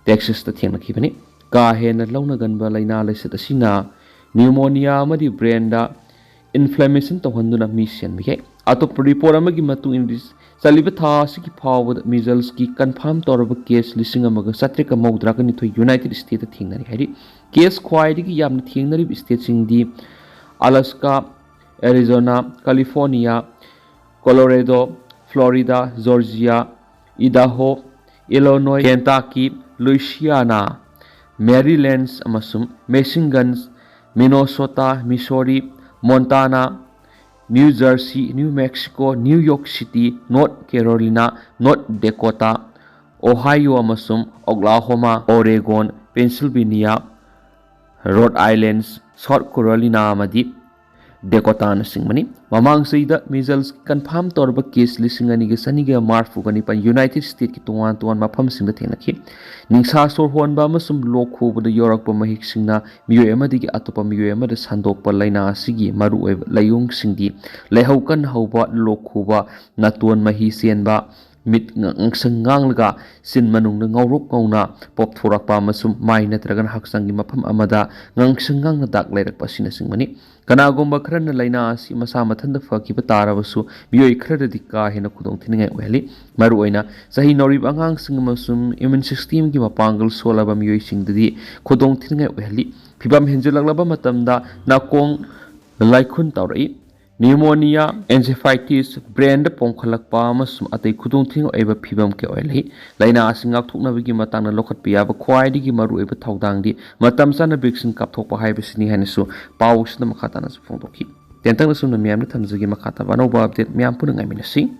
ꯇꯦꯛꯁꯥꯁꯇ ꯊꯦꯡꯅꯈꯤꯕꯅꯤ꯫ ꯀꯥ ꯍꯦꯟꯅ ꯂꯧꯅꯒꯟꯕ ꯂꯥꯏꯅꯥ ꯂꯥꯏꯆꯠ ꯑꯁꯤꯅ ꯅ꯭ꯌꯨꯃꯣꯅꯤꯌꯥ ꯑꯃꯗꯤ ꯕ꯭ꯔꯦꯟꯗ ꯏꯟꯐ꯭ꯂꯦꯃꯦꯁꯟ ꯇꯧꯍꯟꯗꯨꯅ ꯃꯤ ꯁꯤꯍꯟꯕ ꯌꯥꯏ꯫ ꯑꯇꯣꯞꯄ ꯔꯤꯄꯣꯔꯠ ꯑꯃꯒꯤ ꯃꯇꯨꯡ ꯏꯟꯅꯗꯤ, ꯆꯠꯂꯤꯕ ꯊꯥ ꯑꯁꯤꯒꯤ ꯐꯥꯎꯕꯗ ꯃꯤꯖꯜꯁꯀꯤ ꯀꯟꯐꯥꯔꯝ ꯇꯧꯔꯕ ꯀꯦꯁ ꯂꯤꯁꯤꯡ ꯑꯃꯒ ꯆꯥꯇ꯭ꯔꯦꯠꯀ ꯃꯧꯗ꯭ꯔꯥꯒ ꯅꯤꯊꯣꯏ ꯌꯨꯅꯥꯏꯇꯦꯗ ꯁ꯭ꯇꯦꯠꯇ ꯊꯦꯡꯅꯔꯤ ꯍꯥꯏꯔꯤ꯫ ꯀꯦꯁ ꯈ꯭ꯋꯥꯏꯗꯒꯤ ꯌꯥꯝꯅ ꯊꯦꯡꯅꯔꯤꯕ ꯁ꯭ꯇꯦꯠꯁꯤꯡꯗꯤ ꯑꯂꯥꯁꯀꯥ, Arizona, California, ꯀꯣꯂꯣꯔꯦꯗꯣ, Florida, ꯖꯣꯔꯖꯤꯌꯥ, ꯏꯗꯥꯍꯣ, ꯏꯂꯣꯅꯣꯏ, ꯀꯦꯟꯇꯥꯀꯤ, Louisiana, Maryland ꯑꯃꯁꯨꯡ Michigan, Minnesota, Missouri, Montana, New Jersey, New Mexico, New York City, North Carolina, North Dakota, Ohio ꯑꯃꯁꯨꯡ Oklahoma, Oregon, Pennsylvania, Rhode Island, South Carolina ꯑꯃꯗꯤ ꯗꯦꯀꯣꯇꯥꯅꯆꯤꯡꯕꯅꯤ꯫ ꯃꯃꯥꯡ ꯆꯍꯤꯗ ꯃꯤꯖꯜꯁ ꯀꯟꯐꯥꯔꯝ ꯇꯧꯔꯕ ꯀꯦꯁ ꯂꯤꯁꯤꯡ ꯑꯅꯤꯒ ꯆꯅꯤꯒ ꯃꯔꯤꯐꯨꯒ ꯅꯤꯄꯥꯟ ꯌꯨꯅꯥꯏꯇꯦꯗ ꯁ꯭ꯇꯦꯠꯀꯤ ꯇꯣꯉꯥꯟ ꯇꯣꯉꯥꯟꯕ ꯃꯐꯝꯁꯤꯡꯗ ꯊꯦꯡꯅꯈꯤ꯫ ꯅꯤꯡꯁꯥ ꯁꯣꯔ ꯍꯣꯟꯕ ꯑꯃꯁꯨꯡ ꯂꯣꯛ ꯈꯨꯕꯗ ꯌꯥꯎꯔꯛꯄ ꯃꯍꯤꯛꯁꯤꯡꯅ ꯃꯤꯑꯣꯏ ꯑꯃꯗꯒꯤ ꯑꯇꯣꯞꯄ ꯃꯤꯑꯣꯏ ꯑꯃꯗ ꯁꯟꯗꯣꯛꯄ ꯂꯥꯏꯅꯥ ꯑꯁꯤꯒꯤ ꯃꯔꯨꯑꯣꯏꯕ ꯂꯥꯏꯑꯣꯡꯁꯤꯡꯗꯤ ꯂꯥꯏꯍꯧ ꯀꯟꯅ ꯍꯧꯕ, ꯂꯣꯛ ꯈꯨꯕ, ꯅꯥꯇꯣꯟ ꯃꯍꯤ ꯆꯦꯟꯕ, ꯃꯤꯠ ꯉ- ꯉꯥꯡꯁꯪ ꯉꯥꯡꯂꯒ ꯆꯤꯟ ꯃꯅꯨꯡꯗ ꯉꯧꯔꯣꯛ ꯉꯧꯅ ꯄꯣꯞꯊꯣꯔꯛꯄ ꯑꯃꯁꯨꯡ ꯃꯥꯏ ꯅꯠꯇ꯭ꯔꯒꯅ ꯍꯛꯆꯥꯡꯒꯤ ꯃꯐꯝ ꯑꯃꯗ ꯉꯥꯡꯁꯪ ꯉꯥꯡꯅ ꯗꯥꯛ ꯂꯩꯔꯛꯄ ꯑꯁꯤꯅꯆꯤꯡꯕꯅꯤ꯫ ꯀꯅꯥꯒꯨꯝꯕ ꯈꯔꯅ ꯂꯥꯏꯅꯥ ꯑꯁꯤ ꯃꯁꯥ ꯃꯊꯟꯇ ꯐꯈꯤꯕ ꯇꯥꯔꯕꯁꯨ, ꯃꯤꯑꯣꯏ ꯈꯔꯗꯗꯤ ꯀꯥ ꯍꯦꯟꯅ ꯈꯨꯗꯣꯡꯊꯤꯅꯤꯡꯉꯥꯏ ꯑꯣꯏꯍꯜꯂꯤ꯫ ꯃꯔꯨꯑꯣꯏꯅ ꯆꯍꯤ ꯅꯧꯔꯤꯕ ꯑꯉꯥꯡꯁꯤꯡ ꯑꯃꯁꯨꯡ ꯏꯝꯌꯨꯟ ꯁꯤꯁꯇꯦꯝꯒꯤ ꯃꯄꯥꯡꯒꯜ ꯁꯣꯜꯂꯕ ꯃꯤꯑꯣꯏꯁꯤꯡꯗꯗꯤ ꯈꯨꯗꯣꯡꯊꯤꯅꯤꯡꯉꯥꯏ ꯑꯣꯏꯍꯜꯂꯤ꯫ ꯐꯤꯚꯝ ꯍꯦꯟꯖꯤꯜꯂꯛꯂꯕ ꯃꯇꯝꯗ ꯅꯥꯀꯣꯡ ꯂꯥꯏꯈꯨꯟ ꯇꯧꯔꯛꯏ꯫ ꯅ꯭ꯌꯨꯃꯣꯅꯤꯌꯥ, ꯑꯦꯟꯁꯦꯐꯥꯏꯇꯤꯁ, ꯕ꯭ꯔꯦꯟꯗ ꯄꯣꯝꯈꯠꯂꯛꯄ ꯑꯃꯁꯨꯡ ꯑꯇꯩ ꯈꯨꯗꯣꯡꯊꯤꯅꯤꯡꯉꯥꯏ ꯑꯣꯏꯕ ꯐꯤꯚꯝ ꯀꯌꯥ ꯑꯣꯏꯍꯜꯂꯤ꯫ ꯂꯥꯏꯅꯥ ꯑꯁꯤ ꯉꯥꯛꯊꯣꯛꯅꯕꯒꯤ ꯃꯇꯥꯡꯗ ꯂꯧꯈꯠꯄ ꯌꯥꯕ ꯈ꯭ꯋꯥꯏꯗꯒꯤ ꯃꯔꯨꯑꯣꯏꯕ ꯊꯧꯗꯥꯡꯗꯤ ꯃꯇꯝ ꯆꯥꯅ ꯚꯦꯛꯁꯤꯟ ꯀꯥꯞꯊꯣꯛꯄ ꯍꯥꯏꯕꯁꯤꯅꯤ ꯍꯥꯏꯅꯁꯨ ꯄꯥꯎ ꯑꯁꯤꯗ ꯃꯈꯥ ꯇꯥꯅꯁꯨ ꯐꯣꯡꯗꯣꯛꯈꯤ꯫ ꯇꯦꯟꯇꯛꯅ ꯁꯨꯝꯅ ꯃꯤꯌꯥꯝꯗ ꯊꯝꯖꯒꯦ꯫ ꯃꯈꯥ ꯇꯥꯕ ꯑꯅꯧꯕ ꯑꯞꯗꯦꯠ ꯃꯌꯥꯝ ꯄꯨꯟꯅ ꯉꯥꯏꯃꯤꯟꯅꯁꯤ꯫